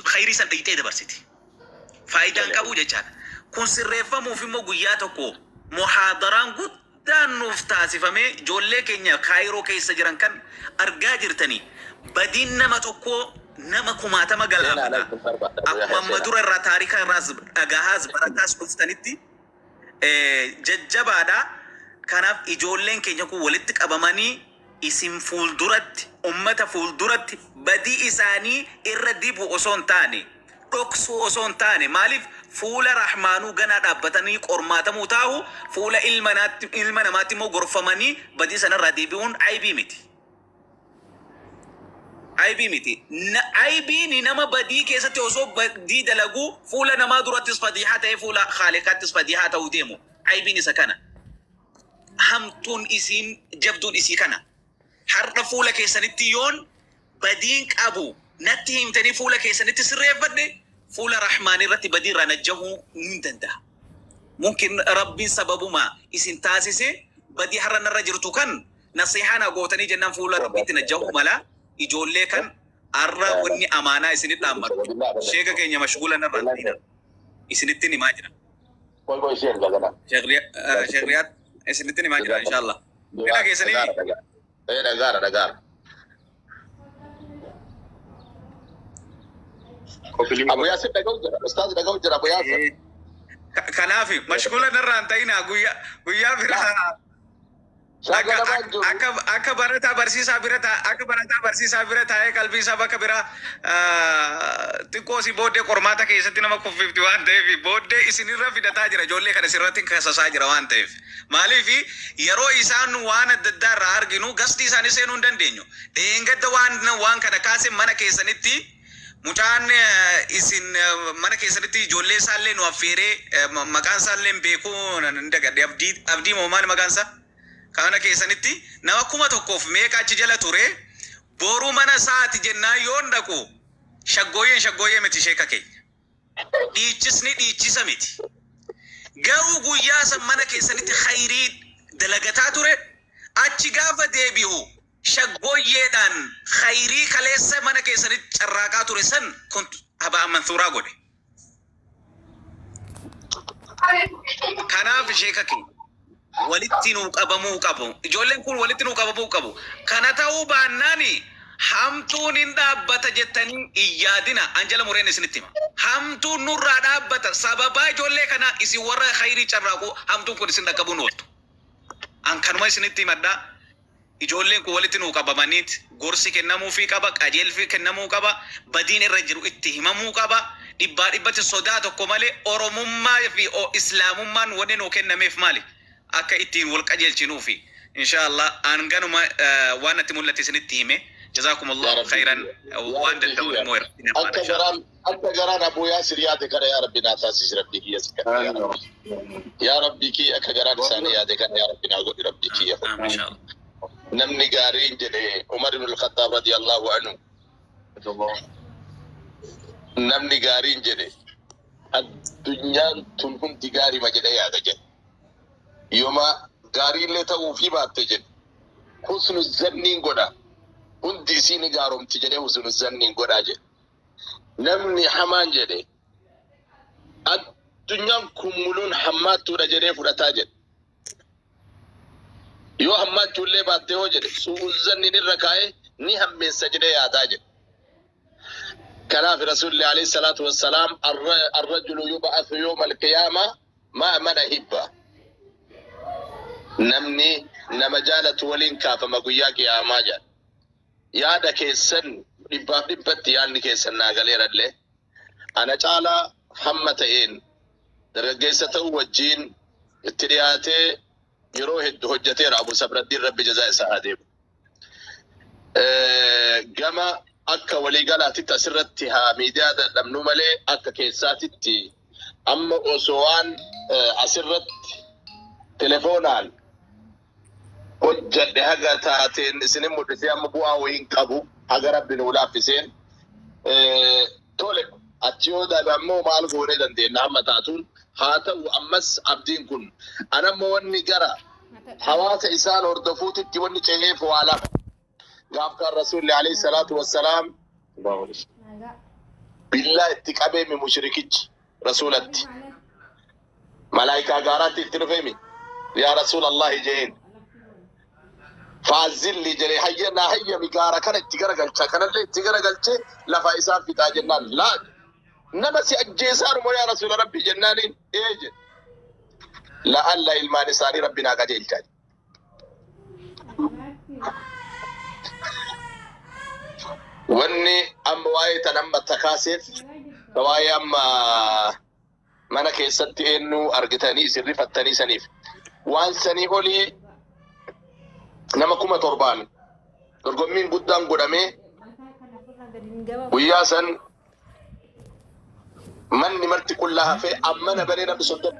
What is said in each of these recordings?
Khayrii san dhayxee dabarsiti. Faayidaan qabuu jechaadha. Kun sirreeffamuuf immoo guyyaa tokko muhaadaraan guddaan nuuf taasifamee, ijoollee keenya Kaayiroo keessa jiran kan argaa jirtanii, badiin nama tokkoo nama kumaatama galaafata. Akkuma amma dura irraa taarika irraas dhagahaas barataas dhuftanitti jajjabaadha. Kanaaf ijoolleen keenya kun walitti qabamanii isin fuulduratti, ummata fuulduratti badii isaanii irra dibu osoo hin taane, dhoksuu osoo hin taane, maaliif fuula Rahmaanuu ganaa dhaabbatanii qormaatamuu taahu, fuula ilma naatti ilma namaatti immoo gorfamanii badii sanarraa deebi'uun aybii miti. Aybii miti. Na, aybiin nama badii keessatti osoo badii dalaguu fuula namaa durattis fadiihaa ta'ee fuula Khaaliqaattis fadiihaa ta'uu deemu. Aybiin isa kana. Hamtuun isiin jabduun isii kana. Har'a fuula keessanitti yoon badiin qabu natti himtanii fuula keessanitti sirreeffadhe, fuula Rahmaan irratti badii irraa najjahuu nin danda'a. Mumkin Rabbiin sababuma isin taasise badii har'a narra jirtu kan nasihaa na gootanii jennaan fuula Rabbiitti najjahuu mala. Ijoollee kan har'a wanni amaanaa isinit dhaammadhu. Sheeka keenya mashgula narraa hin ta'inaa. Isinittin himaa jira. Sheekh Riyaad, isinittin himaa jira inshallah. Ni dhageessanii? Dhagaara, dhagaara. Abu Yaasir dhaga'u jira. Ustaaz dhaga'u jira, Abu Yaasir. Kanaaf mashgula narraa hin ta'inaa, guyyaa guyyaa biraa. Akka akka akka barataa barsiisaa bira taa akka barataa barsiisaa bira taa'ee qalbii isaa bakka biraa xiqqoo si booddee qormaata keessatti nama kuffifti waan ta'eef, booddee isinirra fidataa jira, ijoollee kana isinirratti kasasaa jira waan ta'eef. Maaliif yeroo isaan waan adda addaa irraa arginu gastii isaanii seenuu hin dandeenyu. Dheengadda waan kana kaase, mana keessanitti mucaan isin mana keessanitti ijoollee isaallee nu affeeree, maqaan isaallee hin beeku, hin dagadhe, Abdii, Abdii moo maali maqaan isaa? Kana keessanitti nama 1000f meeqa achi jala ture. Boru mana isaati jennaan yoon dhaqu shaggooyyeen shaggooyyee miti, sheeka keenya. Dhiichisni dhiichisa miti. Garuu guyyaa san mana keessanitti khayrii dalagataa ture, achi gaafa deebi'u shaggooyyeedhaan khayrii kaleessa mana keessanitti carraaqaa ture san kun haba'an mansuuraa godhe. Kanaaf sheeka keenya, walitti nuu qabamuu qabu. Ijoolleen kun walitti nuu qabamuu qabu. Kana ta'uu baannaan hamtuun hin dhaabbata jettanii hin yaadina. An jala mureen isinitti hima. Hamtuun nurraa dhaabbata. Sababaa ijoollee kanaa isin warra khayrii carraaqu hamtuun kun isin dhaqqabuun ooltu. An kanuma isinitti himadha. Ijoolleen kun walitti nuu qabamaniit gorsi kennamuufii qaba, qajeelfi kennamuu qaba, badiin irra jiru itti himamuu qaba. Dhibbaa dhibbatti sodaa tokko malee Oromummaa fi Islaamummaan wanni nuu kennameef maali? Akka ittiin wal qajeelchinuufi. Inshaa Allah an ganuma waan natti mul'ate isinitti hime. Yaa Jazaakumullahu Rabbii khayran, kiyya. Yaa waan Rabbii danda'uun kiyya. immoo irratti ni hirmaadha Akka inshaa Allah. garaan akka garaan Abu Yaasir yaade kana yaa Rabbi naa taasisi, Rabbii kiyya si kadha, yaa Rabbi. Yaa Rabbii kiyya, akka garaan isaanii yaade kana yaa Rabbi naa godhi, Rabbii kiyya. Amiin inshaa Allah. Namni gaariin jedhe Umar ibn al-Khattab radiyallahu anhu. Namni gaariin jedhe addunyaan tun hundi gaarima jedhee yaada jedhe. Yooma gaariillee ta'uufii baatte jedhe, husnu zanniin godha. Hundi isii ni gaaromti jedhee husnu zanniin godhaa jedhe. Namni hamaan jedhe addunyaan kun muluun hammaattuudha jedhee fudhataa jedhe. Yoo hammaachuullee baatte hoo jedhe, su'u zanniin irra kaa'ee ni hammeessa jedhee yaadaa jedhe. Kanaaf Rasuulli alayhi salaatu wassalaam, arrajulu yub'athu yawma alqiyaama ma'a man ahibba. Namni nama jaalatu waliin kaafama guyyaa qiyaamaa jedha. Yaada keessan dhibbaaf dhibbatti yaadni keessan naa galeerallee. Ana caalaa hamma ta'een dargaggeessa ta'uu wajjiin itti dhiyaatee yeroo heddu hojjateera Abu Sabraddiin, Rabbi jazaa isaa haa deebisu. Gama akka waliigalaatitti asirratti haa miidiyaa dadhabnu malee, akka keessaatitti amma osoo waan asirratti telefoonaan hojjadhe haga taateen isinin mul'isee amma bu'aa wayii hin qabu, haga Rabbi nuu laaffiseen tole. Achi yoo dabe ammoo maal goonee dandeenna, hamma taatuun haa ta'u. Ammas abdiin kun anammoo wanni gara hawaasa isaan hordofuutitti wanni ce'eef waa lama. Gaaf kaan Rasuulli alayhi salaatu wassalaam Billaa itti qabeemi mushrikichi rasuulatti. Malaayikaa gaaraatti itti dhufeemi. Yaa Rasuulallahi jeen. Faazilli jedhee hayya naa hayyami gaara kana itti garagalcha kanallee itti garagalchee lafa isaan fixaa jennaan laa nama si ajjeesaarumoo yaa Rasuula Rabbii jennaaniin ee jedhe. La'alla ilmaan isaanii Rabbi naa qajeelchaa. Wanni amma waa'ee tan amma takaaseef waa'ee amma mana keessatti eenyu argitanii isin rifattanii saniif waan sanii olii nama 7,000 dorgommiin guddaan godhamee guyyaa san manni marti qullaa hafee amma na baree namni 30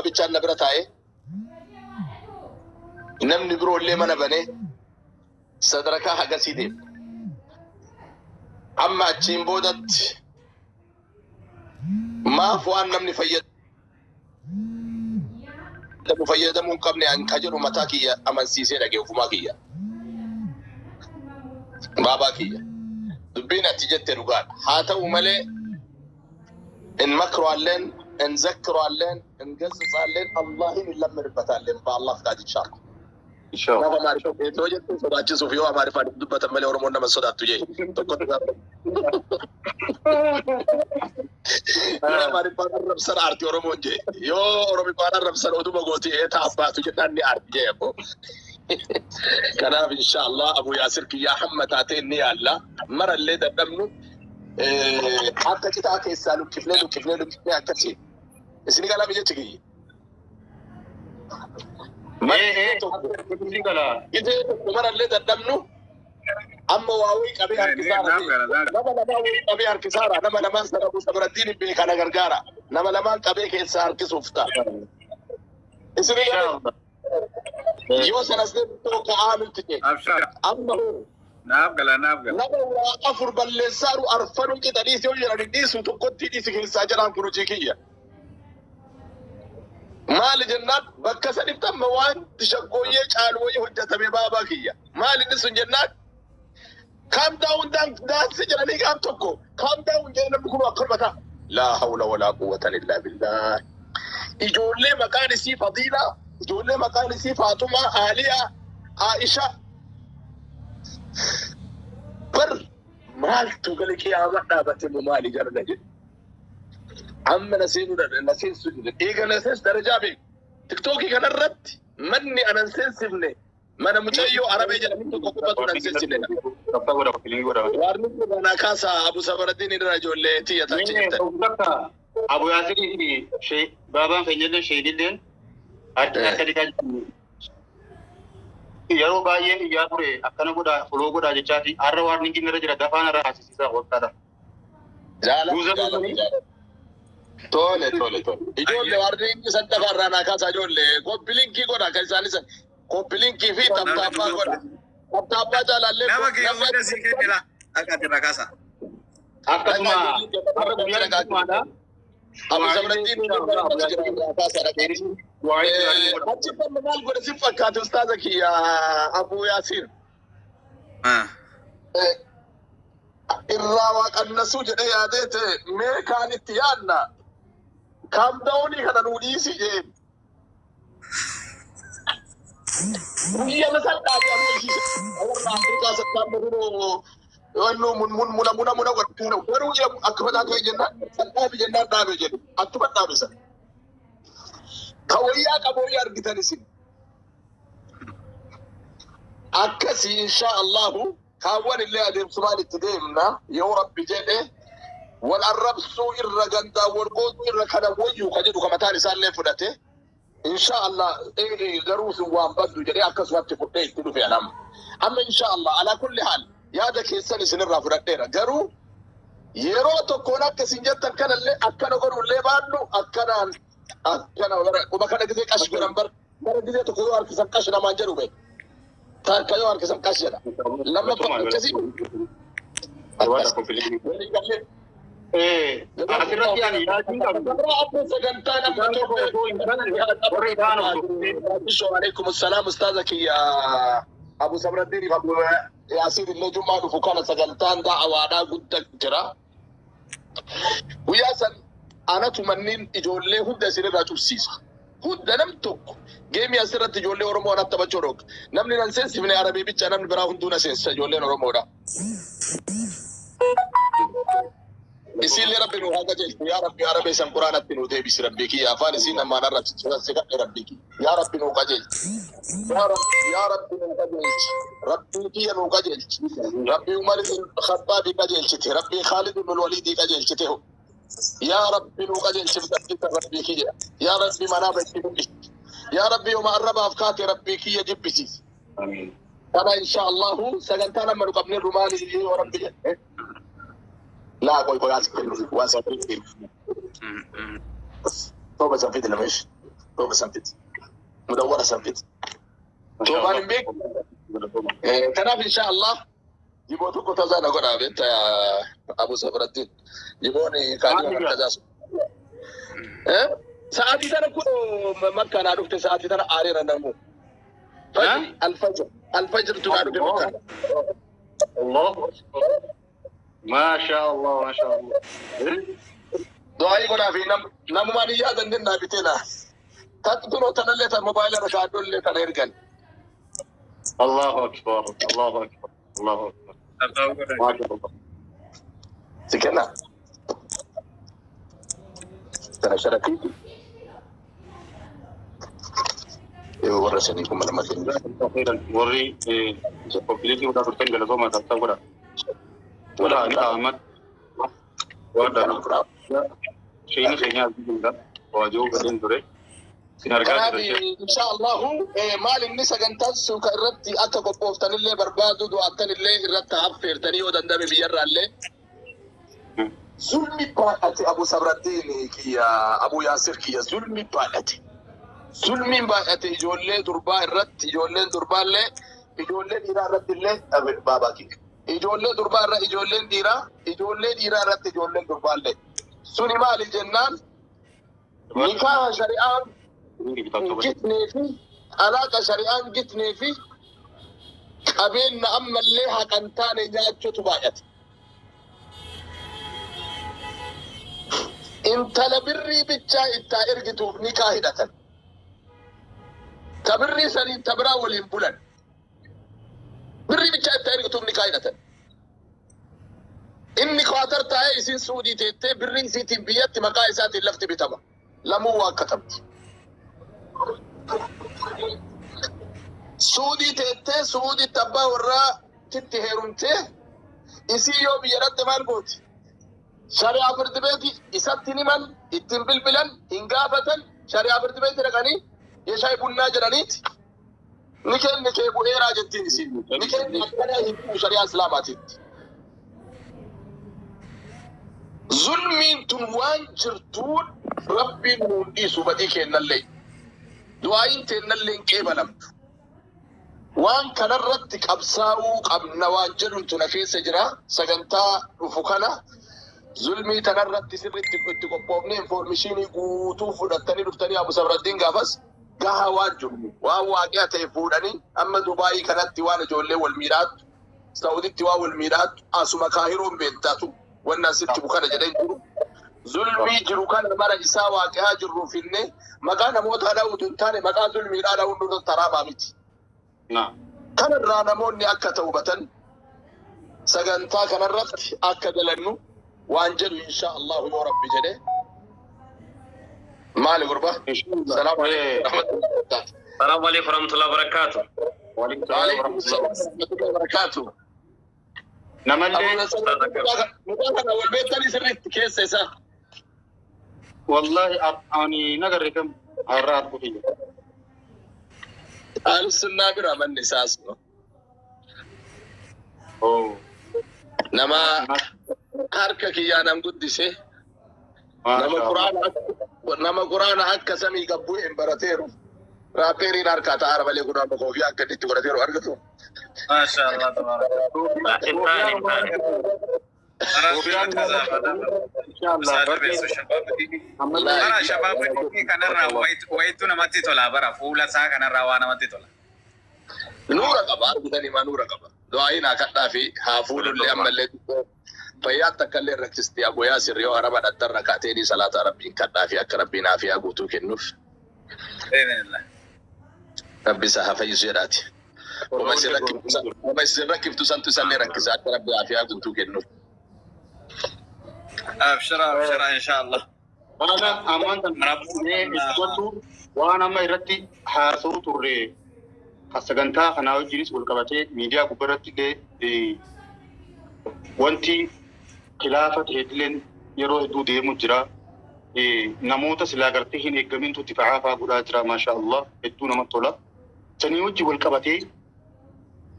bichaan na bira taa'ee namni biroo illee mana banee sadarkaa hagasii deema. Amma achiin boodatti maaf waan namni fayyadamuu hin qabne an ka jedhu mataa kiyya amansiisee dhage ofumaa kiyya. Baabaa kiyya. Dubbiin ati jette dhugaadha. Haa ta'u malee እንመክረዋለን፣ እንዘክረዋለን፣ እንገስጻለን፣ አላህን እንለምንበታለን በአላህ ፍቃድ ኢንሻአላህ። Nama Amaariffaa yoo jettu sodaachisuuf yoo Amaariffaan dubbatan malee Oromoon nama sodaattu jee tokkotu gaafa. Yoo Amaariffaan arrabsan aarti Oromoon jee yoo Oromiffaan arrabsan oduma gooti ee taabbaatu jennaan ni aarti jee abbo. Kanaaf inshaallah Abu Yaasir kiyyaa hamma taatee ni yaalla marallee dadhabnu akka citaa keessaa lukkifnee lukkifnee lukkifnee akkasii. Isin galaa jechi kiyya. Gizee tokko marallee dadhabnu amma waa wayii qabee harkisaara. Nama lamaan wayii qabee harkisaara. Nama lamaan sana buusa birattiin hin beekana gargaara. Nama lamaan qabee keessaa harkisuuf ta'a. Isin galaa yoo sanas tokko aanutti jee. Amma Naaf gala naaf gala. Nama waa afur balleessaaru arfanuu qixa dhiisi yoo jedhan dhiisu tokkotti dhiisi keessaa jedhaan kun hojii kiyya. Maali jennaan bakka sanitti amma wanti shaggooyyee caalu wayii hojjetame baabaa kiyya. Maali inni sun jennaan kaam daawun daansii jedhanii qaam tokko kaam daawun jedhan namni kun akkanuma ta'a. Laa hawla walaa quwwata illaa billaah. Ijoollee maqaan isii Fadiilaa, ijoollee maqaan isii Faatumaa, Aaliyaa, Aishaa. Bar maaltu gala qiyaamaa dhaabate moo maali jarna jedhe. Amma na seensu jedhe. Eega na seensu darajaa beeku. Tiktookii kanarratti manni anan seensifne mana mucayyoo Arabee jedhamu tokko qofatu nan seensifne. Waarni kana kaasaa Abu Safaraddiin irra ijoollee tiyya taachi jirtan. Abu Yaasirii fi baabaan keenyallee sheedilleen harka dhiqaa jiru. Yeroo baay'ee iyyaa ture akkana godhaa foloo godhaa jechaati har'a waarningiin irra jira dafaan irra haasisiisaa waggaadha. Tole tole tole. Ijoollee waarningi san dafa irraa naa kaasaa ijoollee koppilinkii godha kan isaan isa koppilinkii fi taptaappaa godha. Taptaappaa jaalallee. Nama kiyya hunda sii kennila akka ati irraa kaasaa. Akkasuma har'a guyyaa dhumaadha. Abu Safaraddiin achi fanni maal godhe si fakkaate ustaaza kiyya Abu Yaasir. Irraa waa qannasuu jedhee yaadee ta'e mee kaan itti yaadna kaam daawunii kana nuu dhiisi jeen. Guyyaa masal dhaabee ammoo ishii warra Afrikaa sattaamma kunoo mun mun muna muna muna godhu garuu akka mataa ta'e jennaan san dhaabe jennaan dhaabe jedhu attuma dhaabe san. Ka wayyaa qabu wayyaa argitan isin. Akkasii insha Allahu kaawwan illee adeemsumaan itti deemna yoo Rabbi jedhe wal arrabsuu irra gandaa wal qooduu irra kana wayyuu ka jedhu ka mataan isaallee fudhate insha Allah garuu sun waan baddu jedhee akkasumatti fudhee itti dhufe anam. Amma insha Allah alaa kulli haal yaada keessan isinirraa fudhadheera garuu yeroo tokkoon akka isin jettan kanallee akkana godhullee baannu akkanaan akkana quba kana gisee qash godhan bar bara gisee tokko yoo harkisan qash namaan jedhu be takka yoo harkisan qash jedha lammaffaa akkasii walii gallee Asirratti ani yaadni qabu. Sagantaa nama torba. Warri isaan Alaikum salaam ustaaza kiyya Abu Sabraddiin fi Abu Yaasiin illee Jummaa dhufu kana sagantaan da'awaadhaa guddaa jira. Guyyaa san anatu manneen ijoollee hunda isinirraa cubsiisa. Hunda nam tokko geemii asirratti ijoollee Oromoo anatti taphachuu dhooga. Namni nan seensifne Arabii bicha, namni biraa hunduu na seensisa ijoolleen Oromoodha. Isiillee Rabbi nu haa qajeelchu. Yaa Rabbi, Arabee san Quraanatti nu deebisi. Rabbii kiyya, afaan isiin namaan arrabsitu si kadhe. Rabbii kiyya, yaa Rabbi, nu qajeelchi. Yaa Rabbi, yaa Rabbi, nu qajeelchi. Rabbii kiyya, nu qajeelchi. Rabbi Umar ibn Khattaabi qajeelchite, Rabbii Khaalid ibn Waliidii qajeelchite, yaa Rabbi, nu qajeelchi. Rabbii kiyya, yaa Rabbi, manaa itti mul'isi. Yaa Rabbi, yooma arrabaaf kaate Rabbii kiyya jibbisiisi. Amiin. Kana insha Allahu sagantaan amma nu qabne maali yoo Rabbi jedhe? Laa, qoy qoy, as waa sanfiti. Tooba sanfiti lamesh. Tooba sanfiti. Mudawwara sanfiti. Toobaan hin beeku. Kanaaf insha Allah jiboo tokko tasaa na godhaa beekta, Abu Safrattiin. Jiboon kaadhima markazaa sun. Sa'aatii tana kun makka naa dhufte, sa'aatii tana aareera namu. Fajri, alfajr alfajr tu naa dhufe makka. Allahu akbar. Maasha Allah, maasha Allah. Du'aayii godhaa fi namumaan hin yaadanne naa bitee naa. Tattunoo tanallee tan mobaayila irra kaadhollee tana ergan. Allahu akbar, Allahu akbar, Allahu akbar. Maasha Allah. Si kenna. Tana sharafiiti. Yoo warra sanii 2000 kenna. Warri qophiilee godhaa turtan galatoomaa, taasisaa godhaa. Wala Ahmad. Wadda. Sheeni keenya argituudha. Waajjiruu gadeen ture. Sin argaa Kanaaf jirra. insha Allahu maal inni sagantaan sun kan irratti akka qophooftanillee barbaadu, du'aattanillee irratti affeertanii yoo danda'ame biyyarraallee. Zulmi baay'ate, Abu Sabrattiin kiyya, Abu Yaasir kiyya, zulmi baay'ate. Zulmiin baay'ate ijoollee durbaa irratti, ijoolleen durbaallee ijoollee dhiiraa irratti illee baabaa kiyya. Ijoollee durbaa irra ijoolleen dhiiraa, ijoollee dhiiraa irratti ijoolleen durbaallee. Suni maali jennaan, nikaa shari'aan hin gitnee fi alaaqa shari'aan gitnee fi qabeenya ammallee haqan taane nyaachuutu baay'ate. Intala birrii bichaa ittaa ergituuf nikaa hidhatan. Ta birrii saniin ta biraa waliin bulan. Birrii bichaa ittaa ergituuf nikaa hidhatan. Inni Qaatar taa'ee, isin Suudii teettee, birrii isiitiin biyyatti maqaa isaatiin lafti bitama. Lamuu waa katabdi. Suudii teettee Suuditti abbaa warraa titti heerumtee, isii yoo biyya dhatte maal gooti? Shari'aa firdi beeti isatti himan, ittiin bilbilan, hin gaafatan. Shari'aa firdi beeti dhaqanii yeeshaa bunnaa jedhaniiti. Ni kenni kee bu'eeraa jettiin isiin. Ni kenni akkanaa hin bu'u shari'aa Islaamaatiitti. Zulmiin tun waan jirtuun Rabbiin nuun dhiisu badii kennallee. Du'aayin teennallee hin qeebalamtu. Waan kanarratti qabsaa'uu qabna waan jedhutu na keessa jira. Sagantaa dhufu kana zulmii tanarratti sirriitti itti qophoofnee, information guutuu fudhattanii dhuftanii, Abu Sabraddiin gaafas gahaa waan jiru waan waaqi'a ta'e fuudhanii, amma Dubaayii kanatti waan ijoollee wal miidhaattu, Saawuditti waan wal miidhaattu, asuma Kaahiroon beektaatu wanna asitti bukana jedhee jiru. Zulmii jiru kana mara isaa waaqi'aa jirru finne, maqaa namootaa dha'uutu hin taane, maqaa zulmiidhaa dha'uun nurra taraamaa miti. Kanarraa namoonni akka ta'ubatan sagantaa kanarratti akka dalannu waan jedhu insha Allahu yoo Rabbi jedhe. Maali gurbaa? Salaamu alaikum warahmatullahi wabarakatuh. Salaamu alaikum warahmatullahi wabarakatuh. Waalaikum salaam warahmatullahi wabarakatuh. Namallee Mucaa kana wal beektanii sirriitti keessa isaa. Wallahi ani nagarre kam har'a arguu kiyya. Ahlusunnaa bira manni isaas. Oh. Nama harka kiyyaa nan guddise. Nama Quraana, nama Quraana akka samii gabbu'e hin barateeru. Raappeeriin harkaa ta'aara malee kun amma koofii akka inni itti godhateeru argatu. Maasha Allah, tabaaraka. Hin taane, hin taane. Inshallah. Bara shabaabni kanarraa wayitu namatti tola, bara fuula isaa kanarraa waa namatti tola. Nuura qaba argitanii maa nuura qaba. Du'aayin haa kadhaa fi haa fuudhullee ammallee fayyaan takka illee rakkisti Abu Yaasir yoo harama dhattan rakaateeni salaataa rabbiin kadhaa fi akka rabbiin aafiyaa guutuu kennuuf. Rabbi isaa haa fayyisu jedhaati. Wama isin rakkiftu santu isallee rakkisa akka rabbi aafiyaa guutuu kennuuf. Abshira abshira inshallah. Haala ammaan tan mee ibsatu waan amma irratti haasa'u turre kan sagantaa kanaa wajjinis wal qabatee miidiyaa gubbaarratti illee wanti khilaafa ta'e yeroo hedduu deemu jira. Namoota silaa gartee hin eeggamintu difa'aa fa'aa godhaa jira maasha Allah hedduu namatti tola. Sanii wajji wal qabatee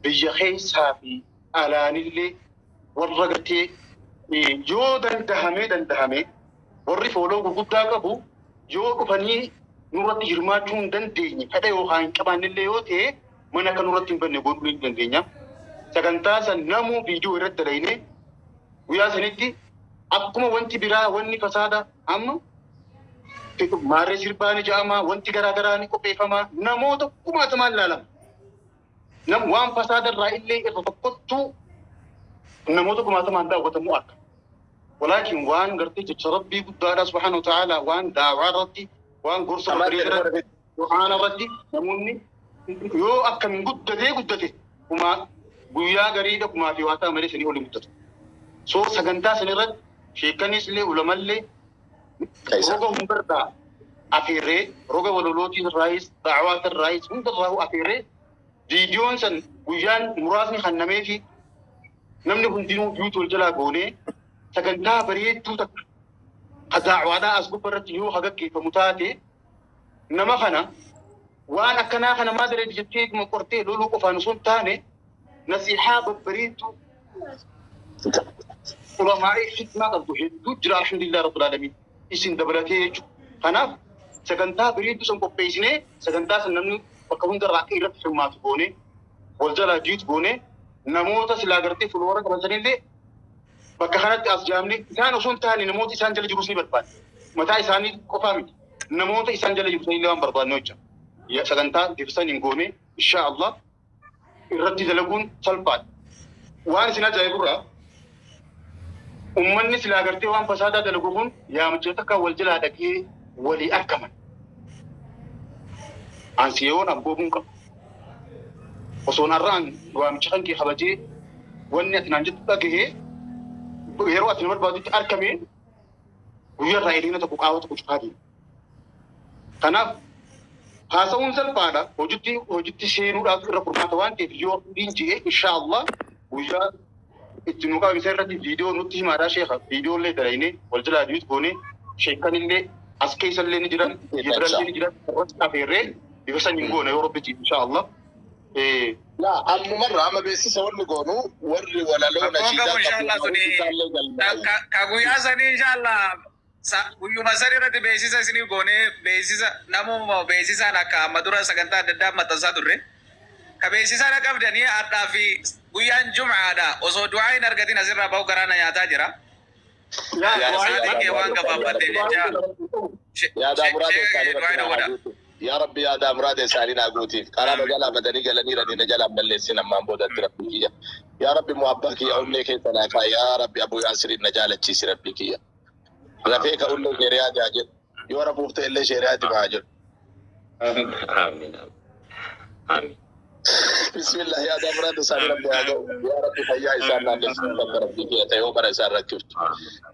biyya keessaa fi alaanillee warra gartee yoo dandahame warri fooloo gurguddaa qabu yoo dhufanii nurratti hirmaachuu hin dandeenye fedha yookaan hin qabaannillee yoo ta'e mana akka nurratti hin banne godhuu ni dandeenya. Sagantaa san namuu viidiyoo irratti dalagne guyyaa sanitti akkuma wanti biraa wanni fasaada amma maarree sirbaa ni jedhama wanti garaa garaa ni qopheeffama namoota kumaatamaan ilaalama. Nam waan fasaada irraa illee irra tokkottuu namoota kumaatamaan daawwatamu akka. Walaakin waan gartee jecha rabbii guddaadha subhaanahu wa ta'ala waan daawaa irratti waan gorsa irratti du'aan irratti namoonni yoo akkamiin guddatee guddate kumaa guyyaa gariidha kumaa fi waa ta'a malee sanii ol hin guddatu. So sagantaa san irratti sheekanis illee ulamallee roga hundarraa afeerree roga walolootiin irraayis da'awaat irraayis hundarraa afeerree viidiyoon san guyyaan muraasni kannamee fi namni hundinuu biyuutu wal jalaa goonee sagantaa bareedduu takka ka da'awaadhaa as gubbaarratti yoo hagaggeeffamu taate nama kana waan akkanaa kana maa dareedi jettee qortee loluu qofaan osoo hin taane nasiihaa babbareedduu ulamaa'ii hikmaa qabdu hedduu jira alhamdulillah rabbil alamin isin dabalatee jechuudha. Kanaaf sagantaa bareedduu san qopheessinee sagantaa san namni bakka hundarraa akka irratti hirmaatu goonee wal jalaa diitu goonee namoota silaa gartee fuloora qabatanillee bakka kanatti as jaamne isaan osoo hin taane namoota isaan jala jirus ni barbaadne. Mataa isaanii qofaa miti. Namoota isaan jala jiru sanillee waan barbaadne jecha. Sagantaa dibsan hin goone insha Allah irratti dalaguun salphaadha. Waan isin ajaa'iburraa ummanni silaa gartee waan fasaadaa dalagu kun yaamicha takka wal jalaa dhaqee walii argaman. Ansiyoon abboomuun qabu. Osoon har'aan waamicha kan kee kabajee wanni ati naan jettu dhagahee yeroo ati na barbaadutti argamee guyyaa irraa hiriina tokko qaawwa tokko cufaa deema. Kanaaf haasa'uun salphaadha. Hojitti seenuudhaaf irra furmaata waan ta'eef yoo hin ji'e insha Allah guyyaa itti nu qabamisa irratti viidiyoo nutti himaadhaa sheekha. Viidiyoo illee dalagnee wal jalaa diitu goonee sheekan illee as keessa illee ni jiran biyya bira illee ni jiran irratti afeerree bifa saniin goona yoo rabbi ji'i insha Allah. Laa ammumarraa amma beeksisa wanni goonu warri walaloo Rakkoon nashiidaa qabu inshallah qabu suni isaallee galmaa'u. ka guyyaa sanii inshallah guyyuma sanii irratti beeksisa isinii goonee beeksisa namuma beeksisaan akka amma dura sagantaa adda addaa maxxansaa turre. Ka beeksisaan qabdanii har'aa fi guyyaan jum'aadha osoo du'aa hin argatin asirraa bahu garaa na nyaataa jira. Sa'aatiin kee waan gabaabbateef jecha Yaadaa muraada isaanii du'aa rabbi na naa godha. guutuuf. Yaa Rabbi yaadaa muraada isaanii naa guutiif. Karaa na jalaa badanii galanii na jalaa balleessin ammaan boodatti rabbi kiyya. Yaa Rabbi muhabbaa kiyya onnee keessa naa kaa. Yaa Rabbi Abu Yaasiriin na jaalachiisi rabbi kiyya. Rafee ka onnee sheeriyaa jaa jedhu. Yoo rafuuf ta'e illee sheeriyaa dimaa jedhu. Amiin. Amiin. Bismillah yaadaa muraada isaanii rabbi haa ga'u. Yaa Rabbi fayyaa isaan naannessu bakka rabbi kiyya ta'e yoo bara isaan rakkiftu.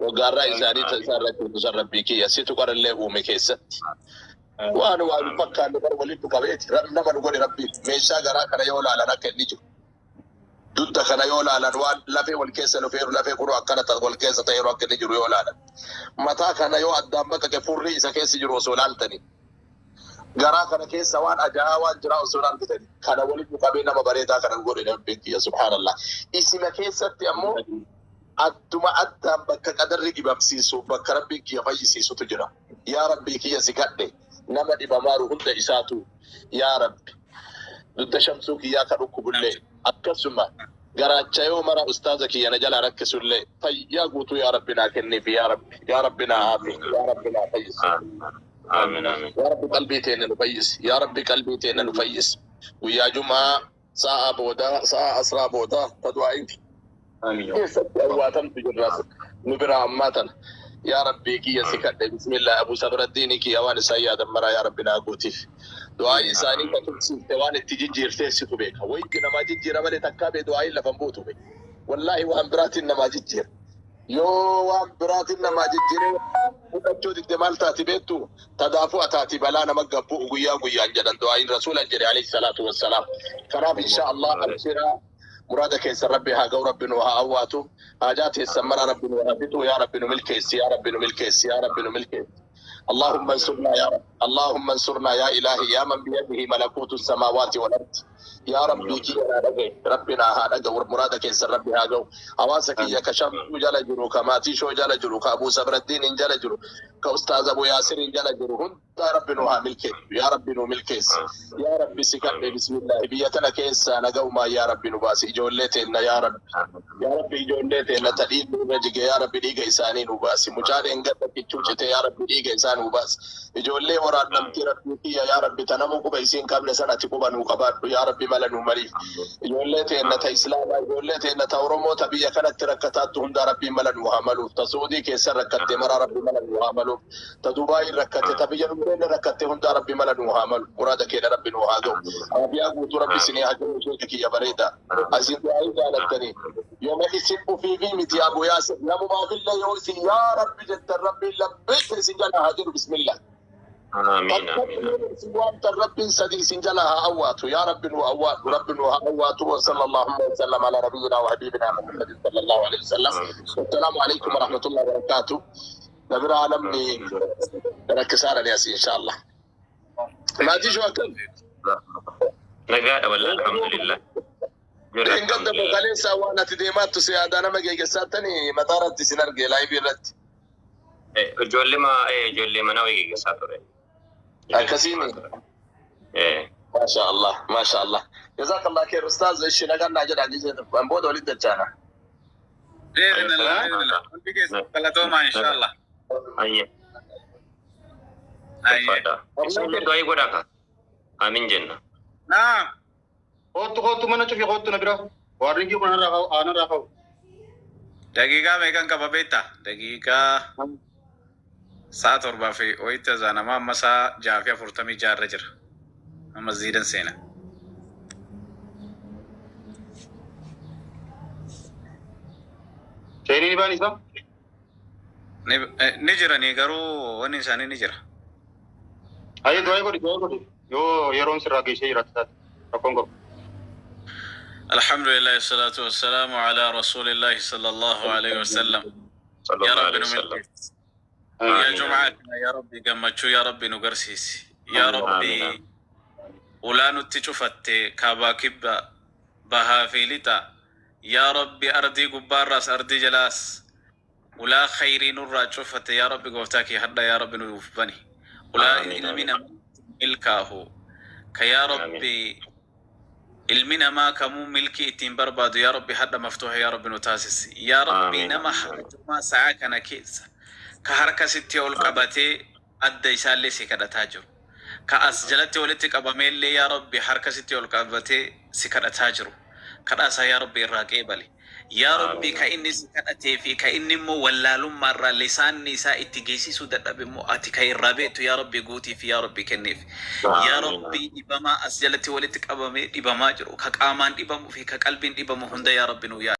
Waggaarraa isaanii isaan rakkiftu san rabbi kiyya situ qarallee uume keessatti. Waan waan fakkaanne bara walitti qabeeti. Nama nu godhe rabbi meeshaa garaa kana yoo laalan akka inni jiru. Dudda kana yoo laalan waan lafee wal keessa dhufeeru lafee kunoo akkana wal keessa ta'eeru akka inni jiru yoo laalan. Mataa kana yoo addaan baqaqe furrii isa keessa jiru osoo laaltani. Garaa kana keessa waan ajaa'aa waan jiraa osoo laaltani. Kana walitti qabee nama bareedaa kana godhe rabbi kiyya subhaanallah. Isima keessatti ammoo adduma addaan bakka qadarri dhibamsiisu bakka rabbiin kiyya fayyisiisutu jira. Yaa rabbii kiyya si kadhe nama dhibamaaru hunda isaatu yaa rabbi. Dudda shamsuu kiyyaa ka dhukkubullee akkasuma garaacha yoo mara ustaaza kiyya na jalaa rakkisullee fayyaa guutuu yaa rabbi naa kenniif yaa rabbi yaa rabbi naa aafi yaa rabbi naa fayyisi. Amiin. Amiin. Yaa rabbi qalbii teenya nu fayyisi yaa rabbi qalbii teenya nu fayyisi. Guyyaa jumaa Sa'a boodaa, sa'a asraa boodaa ta du'aa'iin keessatti awwaatamtu jirra nu biraa ammaa tana. Yaa Rabbii kiyya si kadhe bismillah Abu Sabraddiini kiyya waan isaan yaadan maraa yaa Rabbi naa guutiif. Du'aa'ii isaanii ka tursiifte waan itti jijjiirtee situ beeka. Wayitti namaa jijjiira malee takkaa bee du'aa'iin lafa hin buutu bee. Wallaahi waan biraatiin namaa jijjiira. Yoo waan biraatiin namaa jijjiiree fudhachuu didde maal taati beektu? Tadaafuu ataati balaa nama gabbu'u guyyaa guyyaan jedhan du'aa'iin rasuulan jedhe alayhi salaatu wassalaam. Kanaaf insha Allah abshiraa muraada keessan Rabbi haa ga'u, Rabbi nu haa awwaatu, haajaa teessan mara Rabbi nu haa fixu, yaa Rabbi nu milkeessi, yaa Rabbi nu milkeessi, yaa Rabbi nu milkeessi. اللهم انصرنا يا رب، اللهم انصرنا يا إلهي يا من بيده ملكوت السماوات والأرض. يا ربي كي ربنا هذا مرادك يسر ربي هذا حواسك يا كشف جل جرو كماتي شو جل جرو كأبو صبر الدين جل جرو كأستاذ أبو ياسر جل جرو هن ربي نوها ملك يا ربي نو ملكيس يا ربي سكن بسم الله بيتنا كيس أنا قوما يا ربي نباسي جولتنا يا رب يا ربي جولتنا تدين رجع يا ربي ديجا إساني نباسي مجال إنك تكتشوت يا ربي ديجا إسان نباس جولة ورا نمتي ربي يا ربي تنمو كوبيسين قبل سنة تكوبا نوكبار يا ربي مالا نمريف جولتنا تإسلام جولتنا تورمو تبي كانت تركتات هم ربي مالا نوهملو تسعودي كيسر ركت مرا ربي مالا نوهملو تدبي ركت تبي ركت هم ربي مالا نوهملو مرادك يا ربي نوهادو أبي أقول ربي سني هجر شيء يا بريدة أزيد عيد على التاني يوم يسب في فيمتي يا أبو ياسر يا أبو ما في الله يوسي يا ربي جد ربي لبيت سجلها هجر بسم الله. آمين آمين. وأنت الرب سدي سنجلها أوات يا رب وأوات رب وأوات وصلى الله وسلم على نبينا وحبيبنا محمد صلى الله عليه وسلم. والسلام عليكم ورحمة الله وبركاته. نبرا عالمني ركسارا ياسين إن شاء الله. ما تيجي وكل. نقال ولا الحمد لله. إن قدم غليسة وأنا تديمات تسيادة أنا ما جاي ساتني مطارات سنرجع لايبي رت. Ijoollee ma ijoollee mana wayii geggeessaa ture. Akkasiini. Maasha Allah, maasha Allah. Jazakallah khair ustaaz ishi nagaan naa jedhaa jechuu waan booda walitti dachaana. Biiznillah, biiznillah. Hundi keessa galatoomaa insha Allah. Ayyee. Isin du'aa godhaa ka. Amiin jenna. Naam. Kootu kootu mana cufi kootu na bira. Warri kun aanarraa ka'u. Daqiiqaa meeqan qaba beektaa? Daqiiqaa sa'a 7 fi wayitti zaanamaa amma sa'a 6:46 irra jira. Amma ziidan seena. Seenii ni baan isaa? Ni jiranii garuu wanni isaanii ni jira. Ayyee du'aa godhi du'aa godhi yoo yeroon sirraa geessee jiraate taate rakkoon qabu. الحمد لله والصلاة والسلام على رسول الله صلى الله عليه وسلم. يا رب نملك يا جماعتنا يا ربي قمتشو يا ربي نقرسيس يا ربي ولا نتشفت كابا كبا بها في لتا يا ربي أرضي قبار راس أرضي جلاس ولا خيري نرى شفت يا ربي قفتاكي حدا يا ربي نوفبني ولا علمنا ملكاه كيا ربي ilmi namaa kamuu milkii ittiin barbaadu yaa Rabbi hadha maftuuha yaa Rabbi nu taasisi yaa Rabbi nama hajjumaa sa'a kana keessa ka harka sitti ol qabatee adda isaallee si kadhataa jiru ka as jalatti walitti qabameellee yaa Rabbi harka sitti ol qabatee si kadhataa jiru kadhaasaa yaa Rabbi irraa qeebale yaa Rabbi ka inni si kadhatee fi ka inni immoo wallaalummaa irraa lisaanni isaa itti geessisuu dadhabe immoo ati ka irraa beektu yaa Rabbi guutii fi yaa Rabbi kenniif. Yaa Rabbi dhibamaa as jalatti walitti qabamee dhibamaa jiru ka qaamaan dhibamuu fi ka qalbiin dhibamu hunda yaa Rabbi nu yaa